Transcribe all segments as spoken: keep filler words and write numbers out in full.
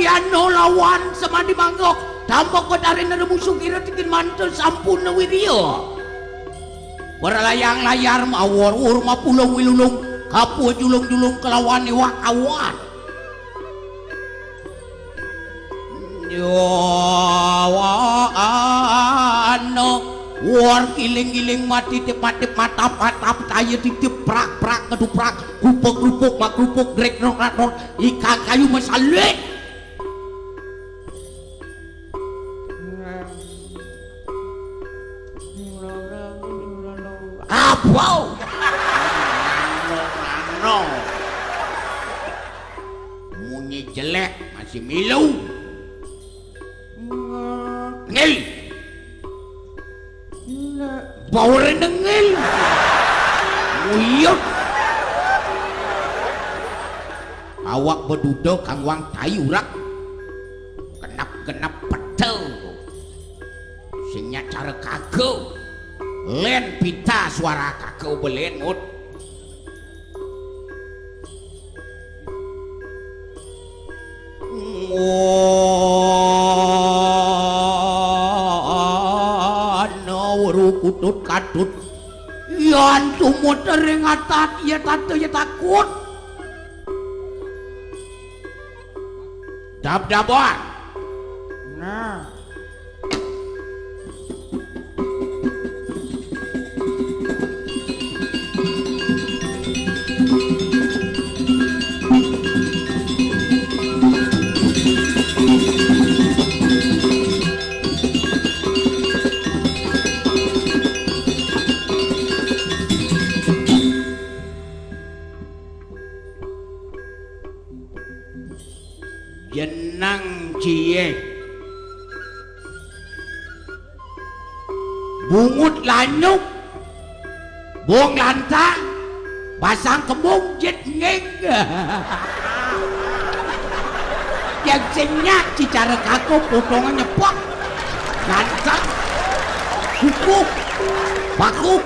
Dano lawan semadi manggok, tambok kotarin ada musuh kira tikin mantel sampun wirya. Berlayang layar mawor-wor mapulung wilulung, kapua julung-julung kelawan iwak awan. Nyawana wor giling-giling matitip-matip matap-matap kaya titip prak-prak ngeduprak, gupuk-gupuk magrupuk, grek rok rat rok, ikan kayu masalik. Apa? Munyi jelek masih milu. Ngil. Bawere nengil. Uyut. Awak beduda kangwang tai urak. Genap-genap peta. Sing nyak cara kaga. Len pita suara kaga belen mut. Ana weru kutut katut. Yan tumut ring atat, ya tata ya takut. Dab-daban. Nah. Jenang cie. Bungut lanyuk. Bong lantang. Basang kembung jet ngeng. Yang senyak cicara kako potongan nyepok. Ganteng. Kukuh. Bakuh.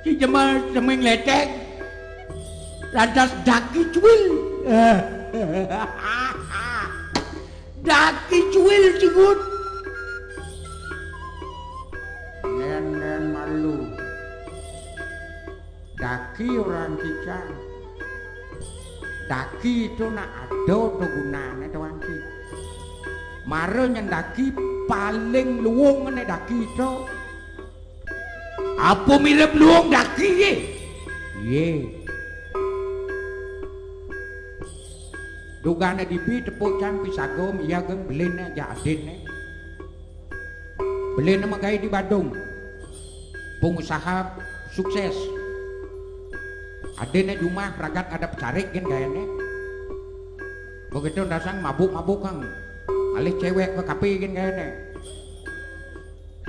Ci Jemal semeng letek. Lantas daki cuil. Daki cuil, Cigut. Nen, nen malu. Daki orang cicang. Daki itu nak ada tu gunane tu anci. Mara nyendaki paling luung ne daki itu. Apa mirip luung daki ye? Ye. Dugane dibi tepuk cang pisaga miyagang belinne ja adinne. Belinne magae di Badung. Pengusaha sukses. Adinne jumah pragat ngadep carik gen gaene. Begitu dasang mabuk-mabuk kang. Alih cewek ke kape gen gaene.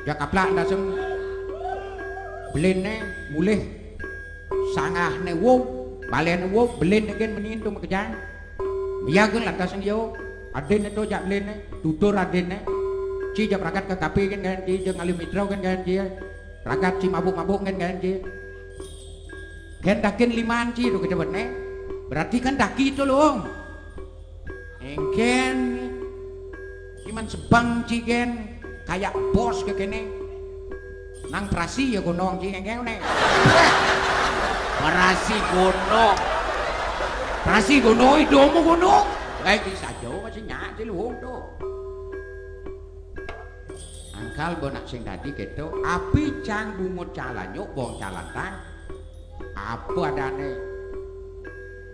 Ja kaplak dasang belinne mulih. Sangahne wong, balene wong, belinne gen menin tu makejang. Miyaga lantas yo, adinne tu jak belinne, tutur adinne. Ci jak pragat ke kape gen gaen ci, jak ngalih mitra gen gaen ci. Pragat ci mabuk-mabuk gen gaen ci. Gen dakin liman ci tu kecebetne. Berarti kan daki tu, Lung. Engken iman sebang ci gen kayak bos ke kene. Nang prasi ya gunung ci engken ne. Prasi gunung. Prasi gunung idumu gunung. Kayak bisa jauh masih nyak ci luhung tu. Angkal bo nak sing dadi keto, api cang bungut cang lanyuk bong cang lantang. Apa adane?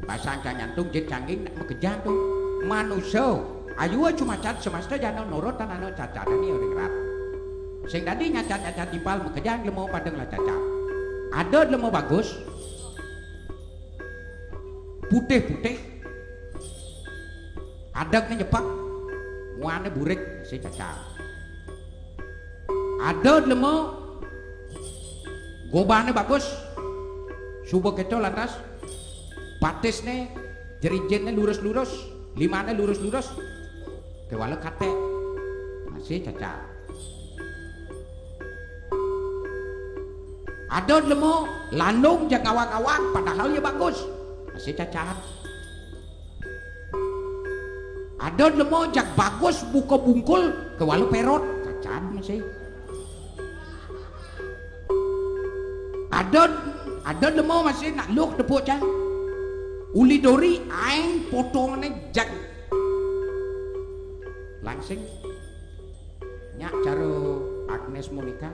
Basang cang nyantung jit canging nak makejang tu. Manusa, ayu ae cumacat semasta jana nurut tan ana cacadane ring rat. Sing dadi nyacat-nyacat timpal makejang lemo padeng la cacat. Ada lemo bagus. Putih-putih. Adegne nyepek. Muane burik, si cacat. Ada lemo gobane bagus. Suba keto lantas. Batisne, jerinjinne lurus-lurus, limane lurus-lurus. Kewala katek. Masih cacat. Ada lemo landung jak ngawang-ngawang padahal ya bagus. Masih cacat. Ada lemo jak bagus buka bungkul, kewala perot, cacan masih. Ada, ada lemo masih nak luh tepuk cang. Uli dori aing potongane jak langsing. Nyak cara Agnes Monica.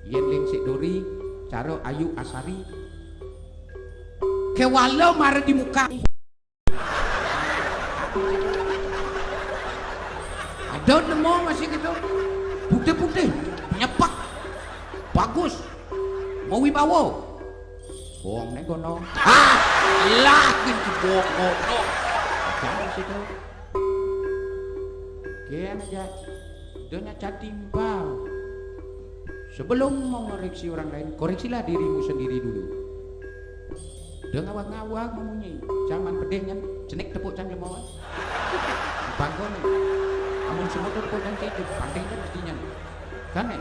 Yen lingsik dori cara Ayu Asari. Kewala mara di muka. Ada nemu masih gitu. Putih-putih, nyepak. Bagus. Mau wibawa. Bohong nih kono. Hah? Lah gitu bohong kono. Jangan situ. Kian aja. Donya catimpal. Sebelum mau ngoreksi orang lain, koreksilah dirimu sendiri dulu. Udah ngawag-ngawag memunyi. Jangan pedih nyen, cenik tepuk can lemah. Bangkon. Amun semut tepuk can itu, panting kan mesti nyen. Kan eh?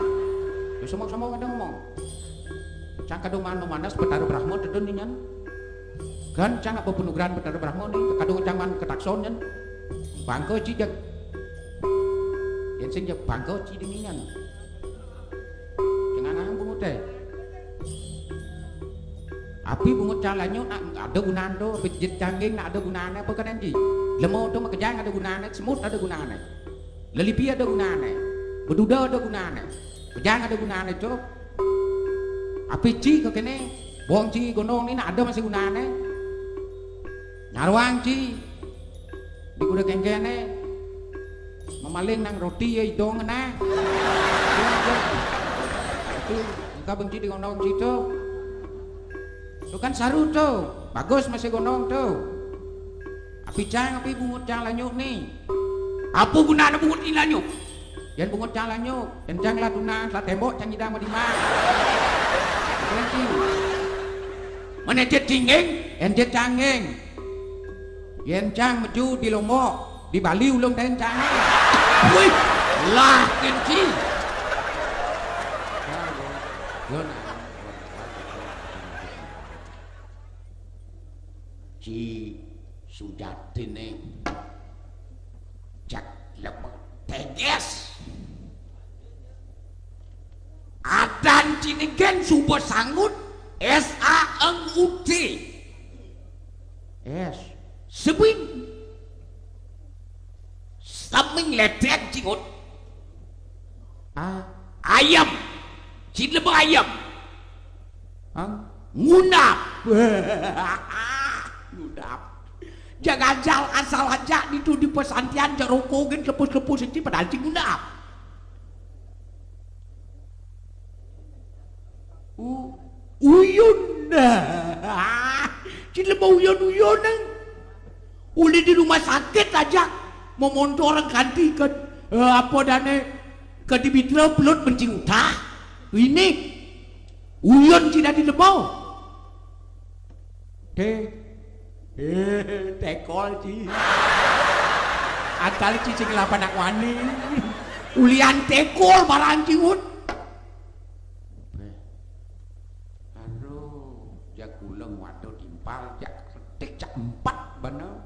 Lu semok-semok ada ngomong. Cang kado mano manas Betara Brahma tedun nyen. Kan cang apa penugrahan Betara Brahma nih, kado cang man ketakson nyen. Bangko ci jag. Yen sing jag bangko ci dingin. Jangan nang bungut eh. Api bungut calanya nak ada gunane to, pijit cangking nak ada gunane apa kan ci? Lemo to makejang ada gunane, semut ada gunane. Lelipi ada gunane. Beduda ada gunane. Kejang ada gunane to. Api ci ke kene, bong ci gondong ni nak ada masih gunane. Nyarwang ci. Di kuda kengkene. Mamaling nang roti ya idong nah. Itu engka benci di gondong situ. Itu kan saru tuh. Bagus masih gondong tuh. Api cang, api bungut cang lanyuk nih. Apa gunane bungut ni lanyuk? Yen bungut cang lanyuk, yen cang lah tunas, lah tembok cang nyidang madimang. Yen ci. Mana jet cingking, yen jet cangking. Yen cang meju di Lombok, di Bali ulung ten cang. Wih, lah yen ci. Ci sujatine jak lemah teges. Adan cinigen suba sangut S A N G U T. Es. Sebing. Saming ledek cingut. A. Ayam. Cinta ayam. Ang. Ngundap. Ngundap. Jangan asal, asal aja itu di pesantian jeroko gen lepus-lepus itu padahal cing ngundap. U-, uyun. Cing lemah uyun-uyun nang. Uli di rumah sakit aja memontor ganti ke, eh, apa dane ke di mitra pelut benci utah. Ini uyun ci dadi lemah. Te-, eh, tekol ci. Akal ci sing lapan nak wani. Ulian tekol barang cingut. Beh. Aduh, jak gula nguada timpal, jak retik, jak empat bener.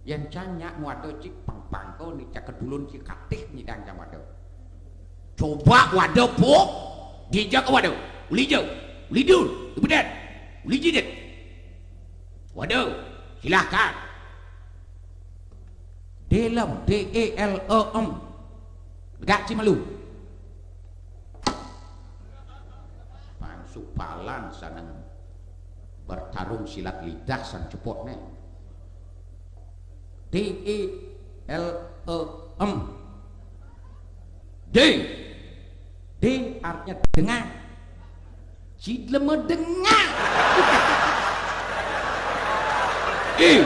Yen cang nyak nguada cik pang-pangko ni cak kedulun cik katih nyidang cang wada. Coba wada pok, dijak wada. Uli jauh, uli dul, uli bedat, uli jidit. Wada, silahkan. Delem, D E L E M. Degak ci melu. Pangsupalan sanang bertarung silat lidah sang cepotne. D E L E M. D. D artinya dengar. Cidleme dengar. E.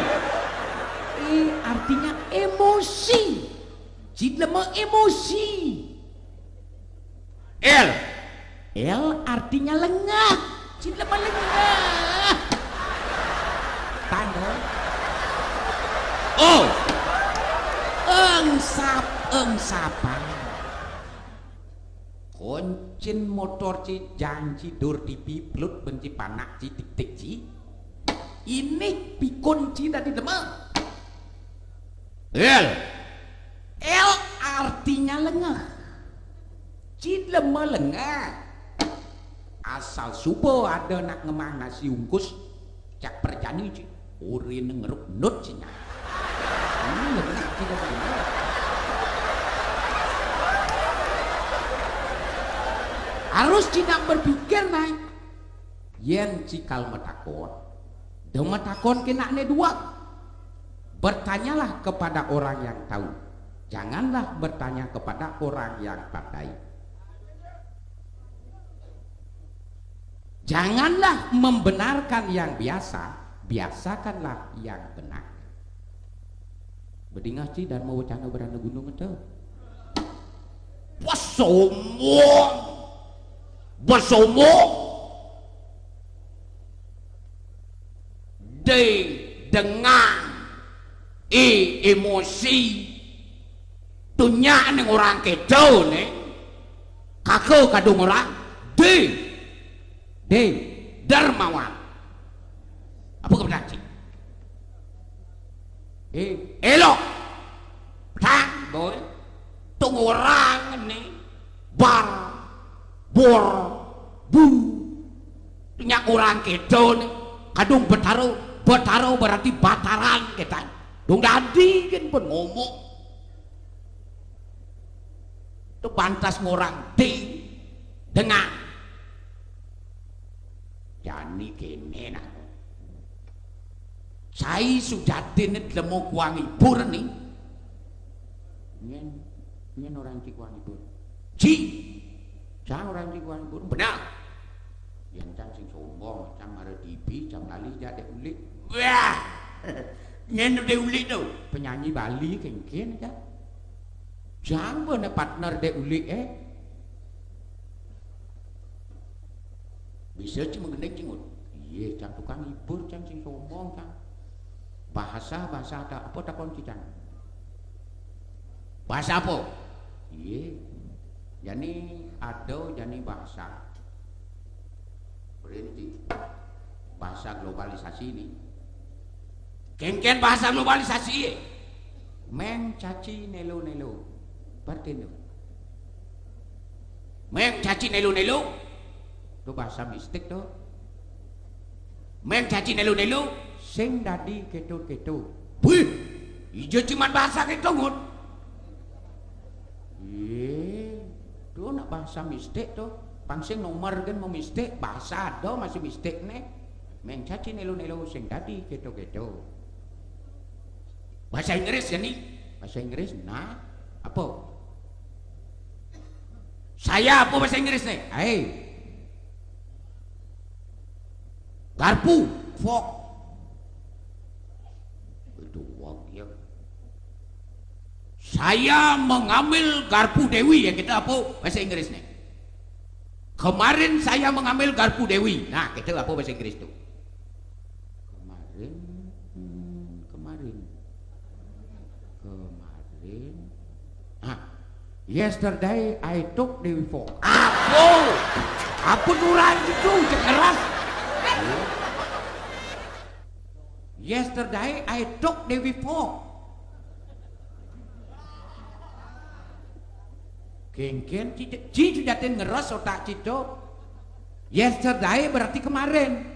E artinya emosi. Cidleme emosi. L. L artinya lengah. Cidleme lengah. Tanda. O. Engsap, engsapan. Koncin motor ci janci dur tipi pelut benci panak ci tik-tik ci. Ini pikun ci dadi demek. L. L artinya lengeh. Ci lema lengeh. Asal suba ada nak ngemah nasi ungkus, cak perjani ci. Orina ngeruk nut ci nyak. Ini lengeh ci lengeh. Harus ci nak berpikir, nai. Yen ci kal matakon, da matakon kena ne dua. Bertanyalah kepada orang yang tahu. Janganlah bertanya kepada orang yang pandai. Janganlah membenarkan yang biasa, biasakanlah yang benar. Bedingah ci Dharma Wacana Berana Gunung ento. Wah, sombong. Besombong. De dengan e emosi. Tunyak ning orang kedo ne. Kaka kadung orang. De. De. Dermawan. Apa kebetulan cik? Eh, elok. Tang, boy. Tunggu orang ni. Bar. Bor. Bu. Nyak orang kita ni. Kadung betaro. Betaro berarti bataran kita. Dong dadi kan pun ngomong. Tu pantas ngorang ti dengan. Jani kene nah. Sai sujatin lemo kuang ibur ni. Nyen, nyen orang ci kuang ibur. Ci. Sang orang ci kuang ibur. Benar. Yen cang sing sombong, cang mara T V, cang lali jak dek ulik. Wah. Nyen dek ulik tu. Penyanyi Bali kengken cang. Jang bana partner dek ulik, eh. Bisa ci mengendeng cingut. Iye, cang tukang hibur, cang sing sombong, cang. Bahasa, bahasa ada apa takon ci cang? Bahasa apa? Iye. Jani ada, jani bahasa. Berhenti. Bahasa globalisasi ni. Kengken bahasa globalisasi, eh. Meng caci nelo-nelo. Pertin tu. Meng caci nelo-nelo. Tu bahasa mistik tu. Meng caci nelo-nelo. Sing dadi keto-keto. Wih, ija ciman bahasa keto, ngut. Ye, tu nak bahasa mistik tu. Pangsing nomor kan mau mistik, bahasa ada masih mistik ne. Meng caci nelo-nelo sing dadi keto-keto. Bahasa Inggris ya ni? Bahasa Inggris, nah, apa? Saya apa bahasa Inggris ni? Hai. Garpu, fork. Itu wang ya. Saya mengambil garpu Dewi, ya kita apa bahasa Inggris ni? Kemarin saya mengambil garpu Dewi. Nah, kita apa bahasa Inggris tu? Kemarin, hmm, kemarin. Kemarin. Ah, yesterday I took Dewi fork. Apa? Apa orang itu? Cek keras. Yesterday I took Dewi fork. Kengken ci, ci sujatin ngeres otak ci tu. Yesterday berarti kemarin.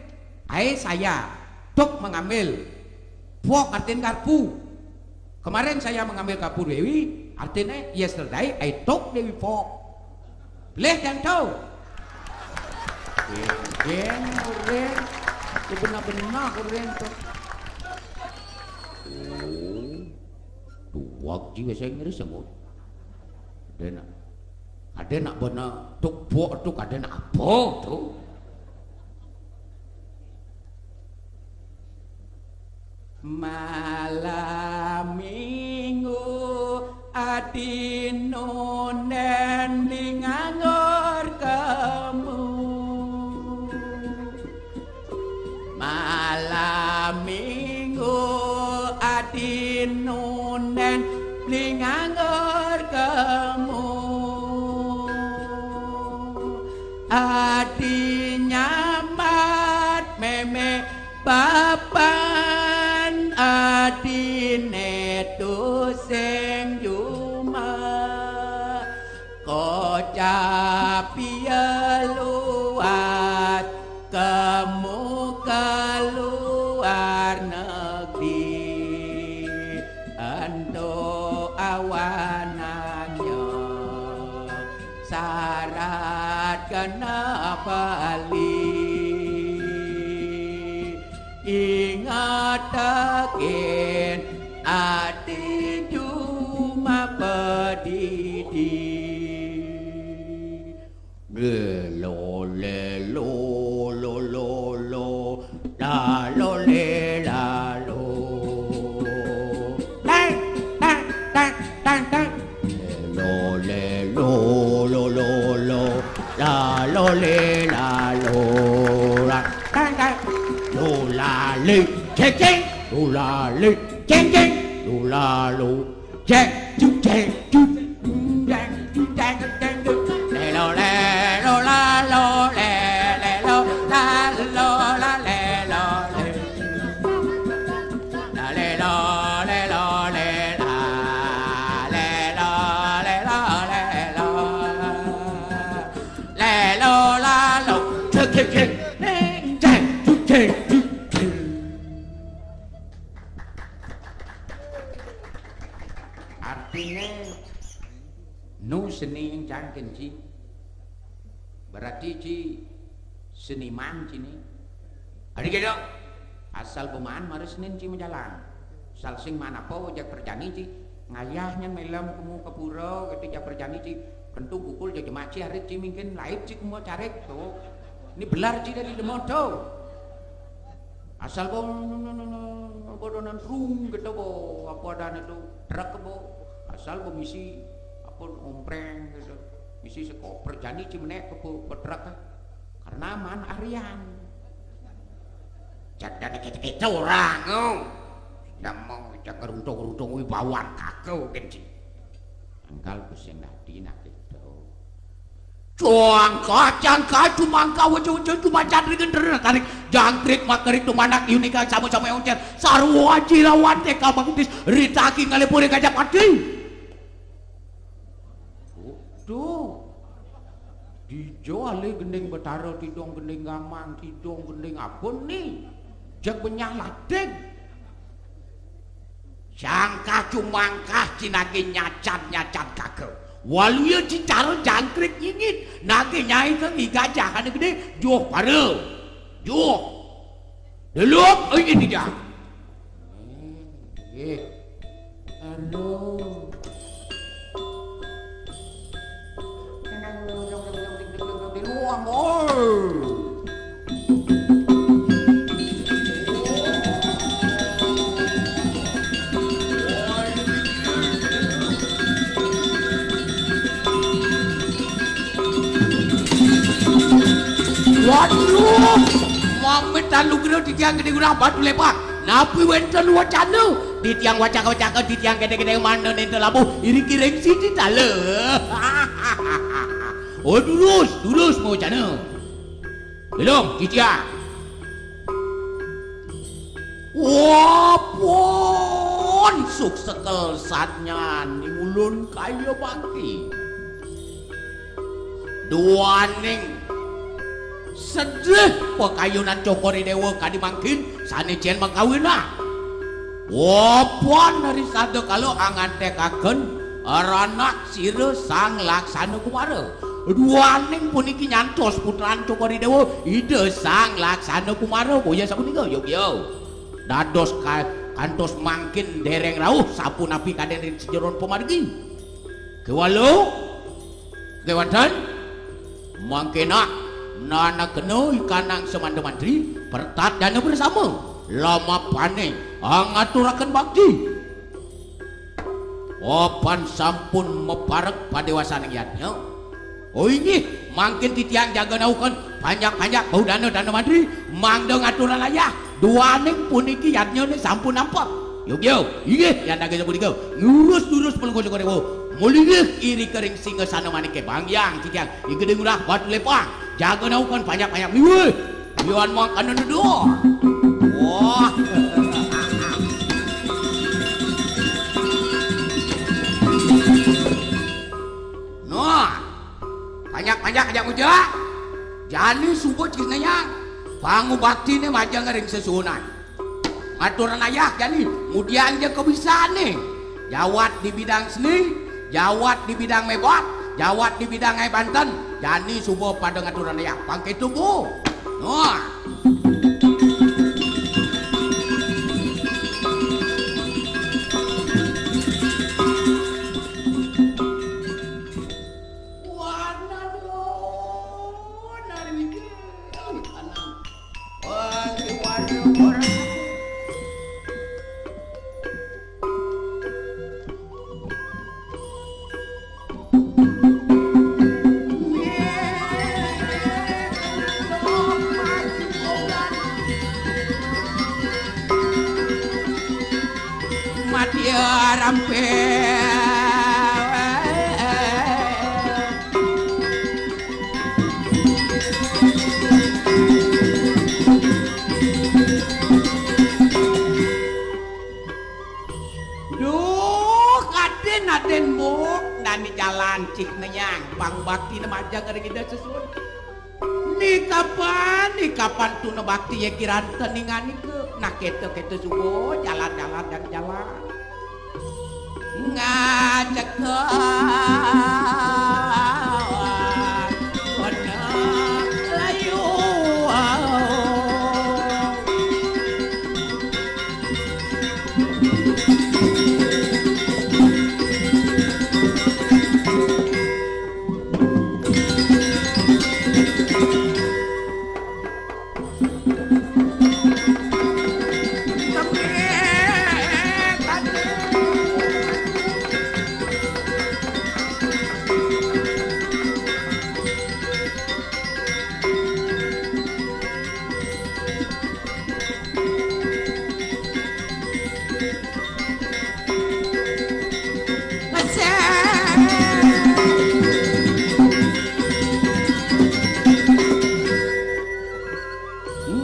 Ai saya. Took mengambil. Fork artin garpu. Kemarin saya mengambil garpu Dewi, artinya yesterday I took Dewi fork. Leh yang tahu. Kengken orang. Itu benar-benar orang tu. Oh. Dua ji bahasa Inggris semut. Ada nak, ada nak bana tuk pok tuk, ada nak apa tu? Malam minggu ati nunden di nganggur kamu. Malam minggu ati nunden di nganggur kamu. Ati nyamat meme papan ati netus Capia luat kemu ke luar negeri, ento awanannya syarat kena beli. Ingataken ati juma pedidi. Lelo, lelo, lo, lo, lo, lalo, le, lalo. Tang, tang, tang, tang, tang. Lelo, lelo, lo, lo, lo, lalo, le, lalo. La, tang, tang. Lo, la, le, ceng, ceng. Lo, la, le, ceng, ceng. Lo, la, lo. Jeng, jung, jeng, jung, jeng, jung, jeng, jeng, jung. Lelo, lelo, lalo, le, lelo, lalo, la, lelo, le. La, lelo, lelo, le, la. Lelo, lelo, lelo. Lelo, lalo. Jeng, jeng, jeng. Jeng, jung, jeng, jung, jeng. Artine, nu seni jangken ci. Berarti ci seniman cine. Adi kena. Asal bemaan mari senin ci majalan. Asal sing mana apa jak perjani ci. Ngayah nyan melem kemu ke pura, gitu jak perjani ci. Kentu pukul jak jemak ci arit ci mingkin laib ci kemu carik tu. Ini belar ci dari demoto. Asal bo, bo donan rung gitu bo, apa adanya tu, truk bo. Asal bo misi, apa, ompreng gitu. Misi seko perjani ci menek ke pe-, pe truk. Karena man arian. Jadane kete-kete orang, oh. Sudah mau jak ngeruntung-runtung wibawang kake mungkin ci. Engkal ku sing dadi nak itu. Cangka, cangka, cumangka, wejo-wejo, cumacan ringen tarik. Jangkrik, makerik, tumanak, yunika, sama-sama yang oncer. Sarwa, jirawan, teka, bangkis, ritaki, ngalipuri, gajah mati. Duh. Dija ale gending betara, tidong gending gamang, tidong gending apa ni? Jak benyah lading. Sangkah cumangkah cinage nyacan-nyacan kake. Waluya cicara jangkrik nyingit, nage nyai ke ngi gajah ane gede, joh para. Joh. Delok, eh, ini dia. Eh, aduh. Di luar, boy. Waduh, mamit anugerah titiang gede gurah batu lepak. Napi wenten wacana? Titiang wacaka-wacaka, titiang gede-gede mana nenten labuh, iri kiring siti tala. Oh, durus, durus mawacana. Belum, titiang. Wah, pun suksekel satnya ni ulun kaya bakti. Duaning sedih pakayunan Cokor I Dewa kadi mangkin sane cen makawinan. Wah, pun dari sada kala angantekaken ranak sira Sang Laksana Kumara. Duaning puniki nyantos putran Cokor I Dewa, Ida Sang Laksana Kumara, boya sapunika, yogya. Dados ka-, kantos mangkin dereng rauh sapunapi kaden ring sajeroning pamargi. Kewala, kewanten, mangkena nanakena ikanang semanta mantri, pertat dana bersama, lamapane angaturaken bakti. Papan sampun maparek padewasaning yadnya. Oh, inggih, mangkin titiang jaga nauken panjak-panjak bau dana, dana mantri, mangda ngaturang ayah. Duaning puniki yadnyane sampun nampek. Yogya, inggih, yan daging sapunika. Ngurus-ngurus pelungguh Cokor I Dewa. Mulih irika ring singgasana manike banggiang titiang. I Gede Ngurah Batu Lepang. Jaga nauken panjak-panjak miweh. Yuan makanan dua. Wah. Nah. Aja muja. Jani suba cenah nyang. Pangubaktiné majeng ring sesuunan. Ngaturan ayah jani, ngudiang ja kabisané. Jawat di bidang seni, jawat di bidang mébat, jawat di bidang ngaé banten. Jani suba pada ngaturan ayah. Pang kéto, Bu. Nah. Madya rampe. Duh, adén, adén, Bu, nani jalan cih nenyang, pang bakti né majeng ring Ida sesuunan. Ni kapan, ni kapan tuna bakti ya kirang teningan nika. Nah, kéto, kéto suba, jalan, jalan, dan jalan. Ngajak layu.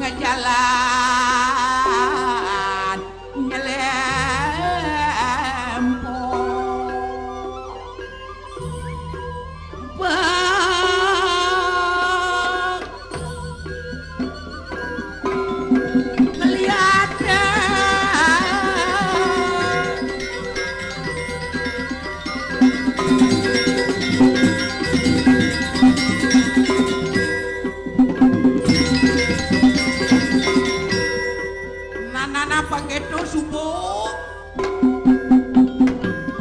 Ngejalan nyelempo. Bang ngeliat. Nah, nah, nah, pang kéto suba.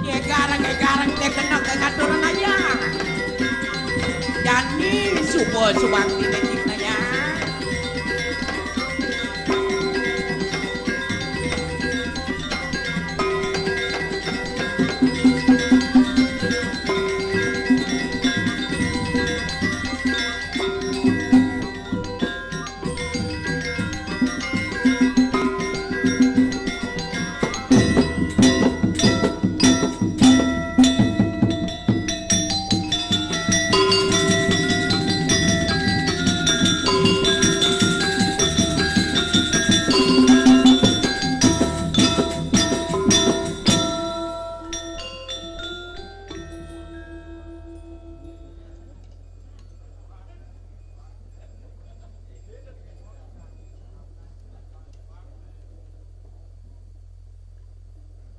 Gegarang-gegarang té kena kangaturan ayah. Jani suba subakti né cih nenyang.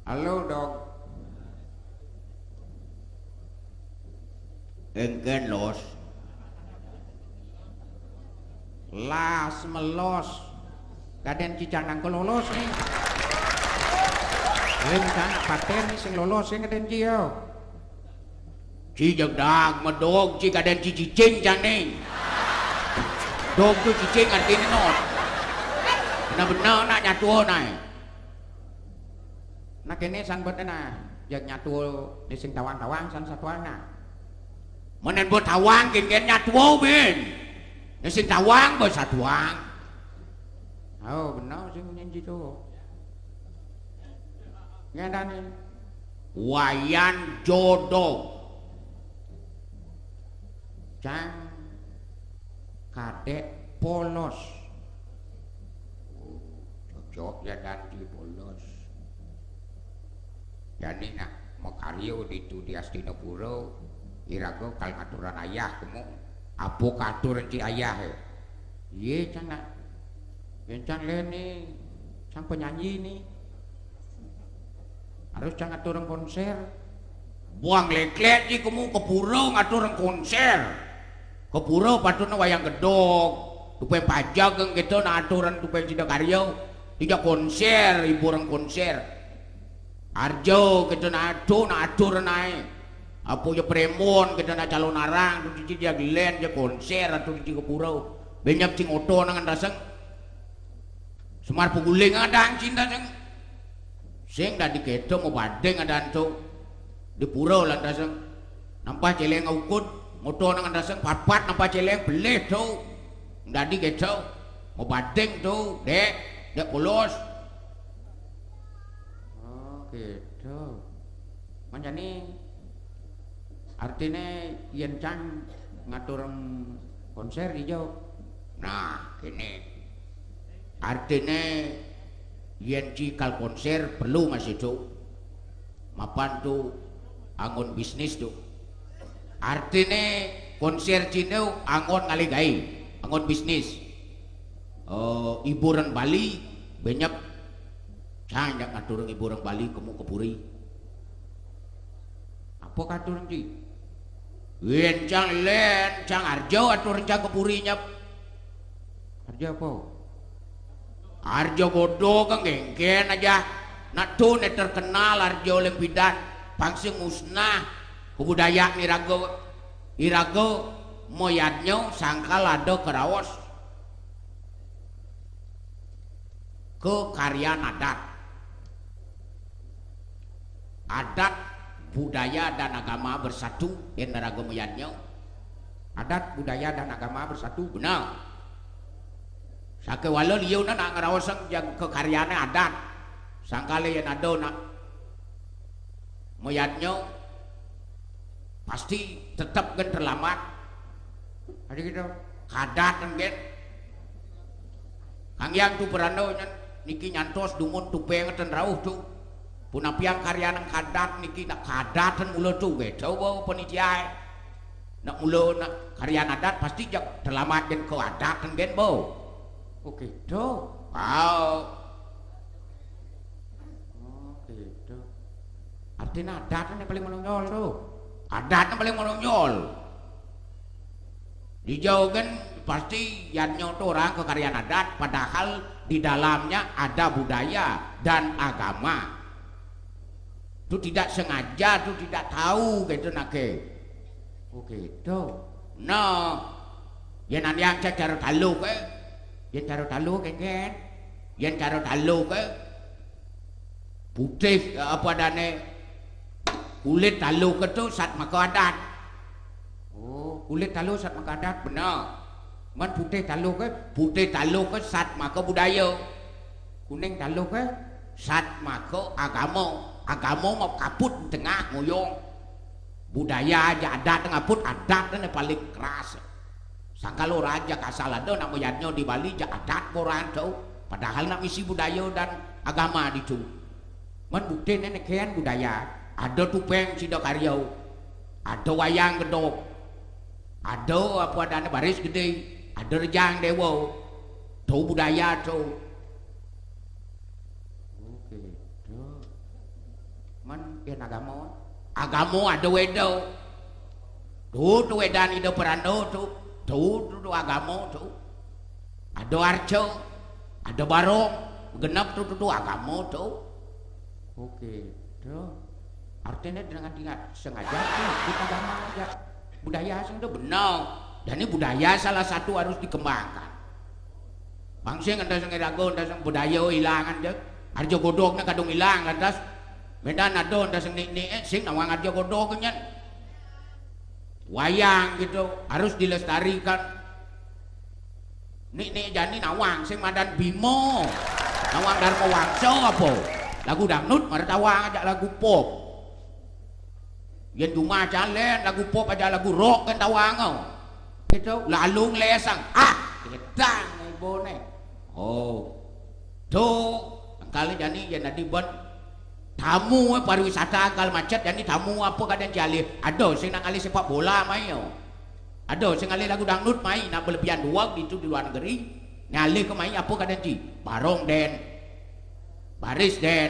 Halo, Dok. Éngkén los. Las melos. Kadén ci canang kalolos né. Ring sanak patén né sing lolos sing kadén ci, yo. Ci jeg dag medog, ci kadén ci cicing cané. Dog to cicing artiné not. Bener-bener nak nyatua naé. Nah, kéné san bet nah, jeg nyatua né sing tawang-tawang san satuang nah. Menen bet tawang kén-kén nyatua bin. Né sing tawang bet satuang. Oh, bener sing nyen gitu. Ngédané. Wayan jodoh. Cang kadék polos. Oh, cocok ya dan di polos. Jani nak makarya ditu di Astinapura, iraga kal ngaturan ayah kemu. Apa katur ci ayah, eh? Iye, cang nak. Yen cang lén ni, cang penyanyi ni. Harus cang aturang konser. Buang leklek ci kemu ke pura ngaturang konser. Ke pura patutna wayang gedog. Tupeng pajag kéto nak aturang tupeng sida karya. Dija konser, hiburang konser. Arja kéto nak atur, nak atur naé. Apa ja prémbon kéto nak calonarang, tu cici ja lén ja konser, atur cici ke pura. Benyap sing oto nang andaseng. Semar puguling adang cinta sing. Sing dadi kéto mabading adan tu. Di pura lantaseng. Nampah céléng ukud, moto nang andaseng papat nampah céléng pelih tu. Dadi kéto. Mabading tu, Dék, Dék Polos. Oh, kéto. Mancani artiné yén cang ngaturang konser ijo. Nah, kéné. Artiné yén ci kal konser perlu masih tu. Mapan tu anggon bisnis tu. Artiné konser ci ento anggon ngalih gaé, anggon bisnis. Eh, hiburan Bali benyap cang jak ngaturang hiburan Bali kemu ke puri. Apa katurang ci? Yén cang lén, cang arja aturang cang ke puri nyep. Arja apa? Arja godog kan géngkén aja. Nak tu né terkenal arja lén pidan. Pang sing musnah kebudayaan iraga. Iraga mayadnya sangkal ada keraos. Kekaryan adat. Adat, budaya, dan agama bersatu, yén raga mayadnya. Adat, budaya, dan agama bersatu, benar. Sakéwala liunan nak ngraosang jag kekaryané adat. Sangkala yén ada nak mayadnya, pasti tetep gén terlambat. Adi kéto. Kadat gén. Kang Hyang tu peranda nyen, niki nyantos dumun tupeng ten rauh tu. Punapiang karyaning kadat niki nak kadatan mula tu, kéto ba panitiaé. Nak mula nak karyan adat pasti jak terlambat gén ke adat gén ba. Oh, kéto. Wow. Oh, kéto. Artiné adat né paling menonjol tu. Adat né paling menonjol. Di jauh kan pasti yadnya tu orang kekaryan adat, padahal di dalamnya ada budaya dan agama. Tu tidak sengaja, tu tidak tahu gitu nak ke. Oh, gitu. Nah, yén aniang cara taluk, eh. Yén cara taluk, kan? Yén cara taluk, eh. Putih, eh, apa adané? Kulit taluk tu sat maka adat. Oh, kulit taluk sat maka adat, bener. Men putih taluk, eh, putih taluk sat maka budaya. Kuning taluk, eh, sat maka agama. Agama mau kaput tengah ngoyong. Budaya aja adat ngaput, adat né paling keras. Sangkal ora jak asal ada nak mayadnya di Bali jak adat boran tu. Padahal nak misi budaya dan agama ditu. Men buktiné né kén budaya. Ada tupeng sida karya. Ada wayang gedog. Ada apa adané baris gedé. Ada rejang déwa. Tu budaya tu. Oh, kéto. Men yén agama? Agama ada Wéda. Tu, tu Wédan Ida Peranda tu. Tu, tu, tu agama tu. Ada arca, ada barong, genep tu, tu, tu agama tu. Oh, kéto. Artiné dengan, dengan sengaja tu, kita agama aja. Budaya sing tu bener. Dan ini budaya salah satu harus dikembangkan. Bang sing enda sing iraga, enda sing budaya ilangan je. Arja godog né kadung ilang lantas. Medan ada enda sing nik-nik, eh, sing nawang arja godog nyen. Wayang gitu harus dilestarikan. Nik-nik jani nawang sing madan Bima. Nawang Dharma Wangsa apa? Lagu dangdut mara tawang aja lagu pop. Yén jumah calén lagu pop aja lagu rock kan tawang. Gitu, lalu nglesang. Ah, gedang ibuné. Oh. Tuh, engkal jani yén adi ben tamu, eh, pariwisata engkal macet jani tamu apa kadén cialih. Aduh, sing nang ngalih sepak bola mai. Ada sing ngalih lagu dangdut mai, nak belebihan duweg ditu di luar negeri. Ngalih ke mai apa kadén ci? Barong dén. Baris dén.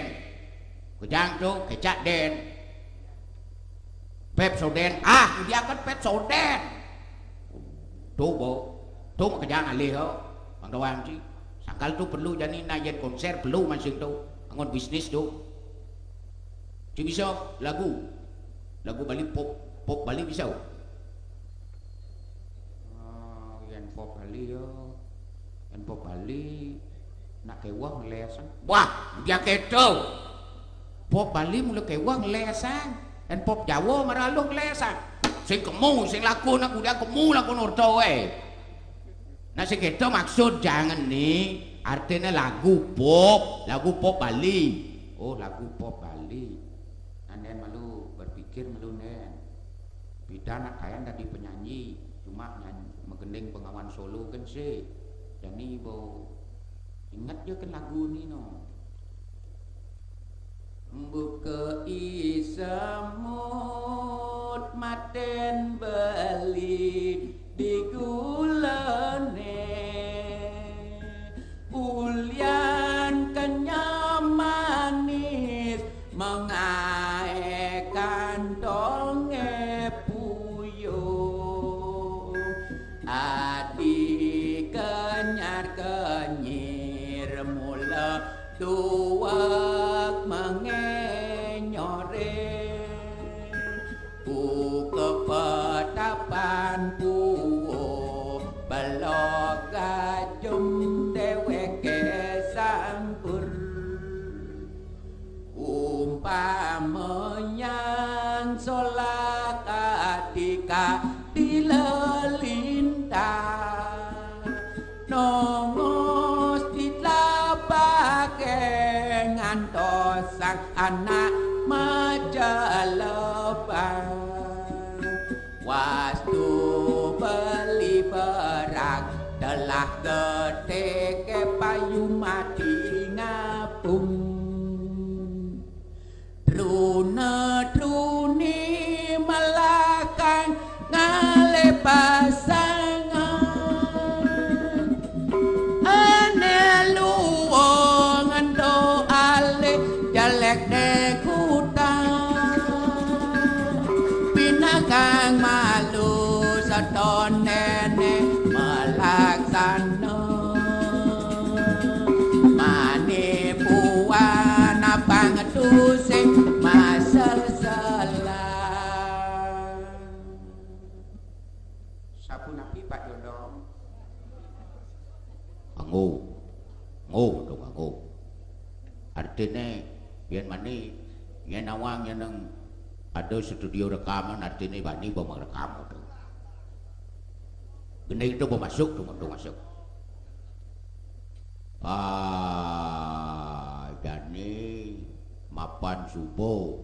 Kejang tu, kecak dén. Pepsodent. Ah, diangkat Pepsodent. Tu, bo. Tu makejang ngalih, oh. Bang Dawang ci. Sangkal tu perlu jani nak yen konser perlu masing tu. Angon bisnis tu. Ci bisa lagu. Lagu Bali pop, pop Bali bisa. Ah, yen pop Bali ya. Yen pop Bali nak kewah ngelesang. Wah, dia keto. Pop Bali mula kewah ngelesang. Yen pop Jawa maralo ngelesang. Sing kemu, sing laku nak udah kemu laku nurto wae. Nah, sing keto maksud jangan ni, artinya lagu pop, lagu pop Bali. Oh, lagu pop Bali. Nah, nen malu berpikir malu nen. Pidan nak kayan dadi penyanyi, cuma nyanyi megending bengawan solo kan sih. Jani bo inget je kan lagu ni no. Mbukei semut maten beli digulane. Ulian kenyam manis mengae kantonge puyuh. Adi kenyar kenyir mula duweg mengenyore. Buka petapan puo belok gajum deweke sangkur. Umpama nyang solak atika dilelintang. Nongos ditlapake ngantos sang anak majalebang. Wastu beli berak telah geteke payu mati ngapung. Truna truni melakang ngalih pasangan. Ane luwung ento alih jelek dekutan. Pinakang malu seton nenek melaksana. Mane puan abang tu sing masel selang. Sapunapi Pak Jodong? Anggo. Anggo, dong anggo. Artine, yen mani, yen nawang, yen nang ada studio rekaman, artine bani ba mangrekam tu. Gending tu ba masuk tu, tu masuk. Ah, jani mapan subuh.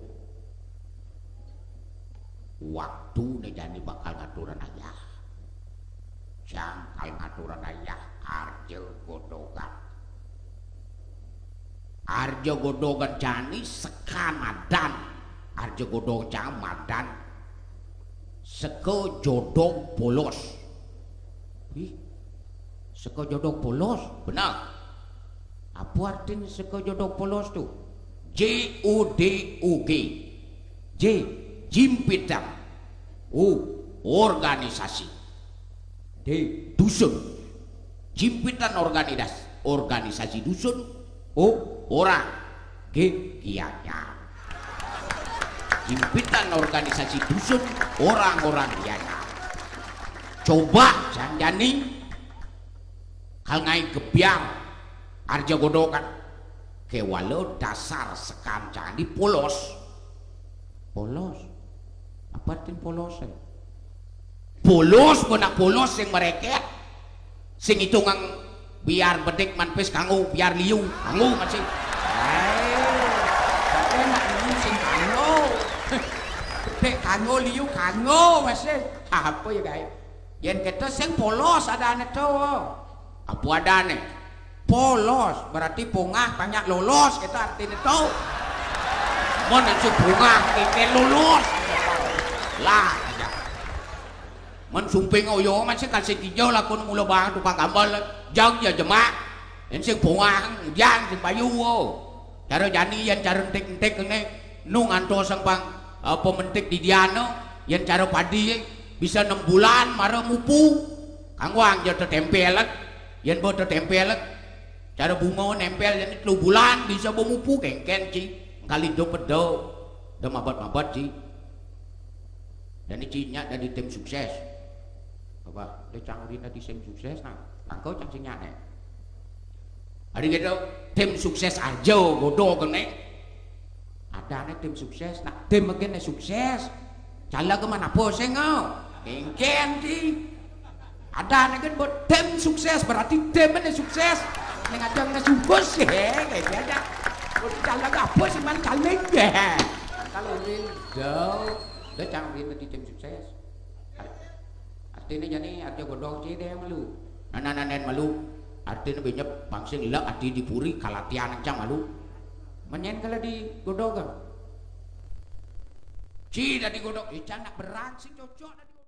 Waktune jani bakal ngaturan ayah. Jangkal ngaturan ayah Arja Godogan. Arja Godogan jani seka madan. Arja Godogan jani madan. Seka Jodong Polos. Ih, seka Jodong Polos, benar. Apa artin seka Jodong Polos tu? J O D O G. J, jimpitan. O, organisasi. D, dusun. Jimpitan organidas-, organisasi dusun. O, orang. G, Gianyar. Jimpitan organisasi dusun, orang-orang Gianyar. Coba janjani kal ngai gebyar Arja Godogan. Kewala dasar sekan jani polos. Polos. Apa artin polos, eh? Polos, kena polos sing mereket. Sing itungang biar bedik manpis kanggo, biar liu kanggo masih. Eh, tapi nak liu sing kanggo. Bedik kanggo, liu kanggo masih. Apa ya, gaib? Yen kita sing polos adane to. Apa adane? Polos, berarti pungah banyak lolos kita artine to. Mon sing pungah kita lolos. Lah, aja. Men sumping oyo masih kasih kija lakon mula banget tukang gambel. Jang ya jemak. Yen sing bongah, jang sing payu. Cara jani yen cara entik-entik kene nu ngantos sang pang apa mentik didiana, yen cara padi bisa enam bulan mara mupu. Kanggo angja tetempel. Yen bo tetempel, cara bunga nempel yen telu bulan bisa bo mupu kengken ci. Kali do pedo. Do mabot-mabot ci. Dan ini nyak dari tim sukses. Apa? Dia cang uri dari tim sukses nah. Langkau cang sing nyak nek. Hari gitu tim sukses aja bodoh kene. Ada nih tim sukses. Nah, tim mungkin sukses. Cala ke mana poseng kau? Kengken sih. Ada nih kan buat tim sukses berarti tim ini sukses. Yang ada nggak sukses ya, kayak aja. Buat cala ke apa sih man caleg ya? Kalau ini jauh, dia cang uri dari tim sukses. Artinya jadi ada godok ci deh malu. Nana nanen malu. Artinya banyak pangsing lek ati dipuri kalatian cang malu. Menyen kalau digodok kan. Ci dari godok, ican nak berang sih cocok dari